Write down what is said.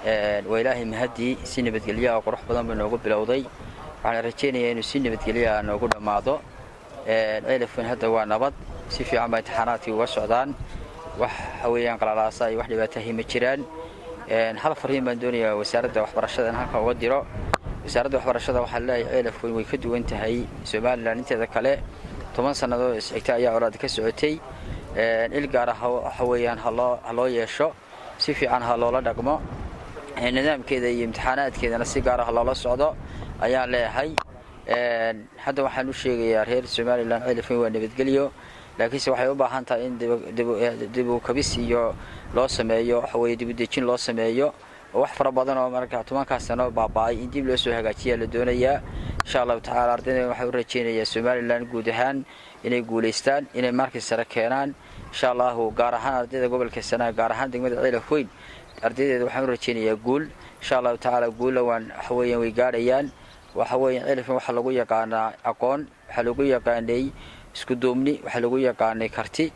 Waa Ilaahay mahaddii, si nabadgelyaha oo qurux badan buu noogu bilowday. Waxaan rajaynayaa inuu si nabadgelyaha noogu dhammaado. Ceelafweyn hadda waa nabad, si fiican baa imtixaanaadkii uga socdaan. Wax weeyaan qalalaasa iyo wax dhibaatahi ma jiraan. Hal fariin baan doonayaa wasaaradda waxbarashada in halkan uga diro. Wasaaradda waxbarashada waxaa leeyahay, Ceelafweyn way ka duwan tahay Somaliland inteeda kale. 10 sannadood isxigta ayaa colaad ka socotay. Il gaara waxa weeyaan haloo yeesho, si fiican ha loola dhaqmo, nidaamkeeda iyo imtixaanaadkeedana si gaara ha loola socdo ayaan leeyahay. Hadda waxaan u sheegayaa reer Somaliland, Ceelafweyn waa nabadgelyo, laakiinse waxay u baahan tahay in dibu kabis iyo loo sameeyo, waxa weye dibudejin loo sameeyo, oo wax fara badan oo marka 10kaas sano baaba'ay in dib loo soo hagaajiyaa la doonayaa, insha Allahu tacala. Ardayda waxaan u rajaynayaa Somaliland guud ahaan inay guulaystaan, inay markii sare keenaan, insha Allahu. Gaar ahaan ardayda gobolka Sanaag, gaar ahaan degmada Ceelaf Weyn ardaydeeda, waxaan u rajaynayaa guul, insha Allahu tacaala. Guulla waan waxa weeyaan way gaadhayaan. Waxa weeyaan Ceelafweyn waxaa lagu yaqaanaa aqoon, waxaa lagu yaqaanay isku duubni, waxaa lagu yaqaanay karti.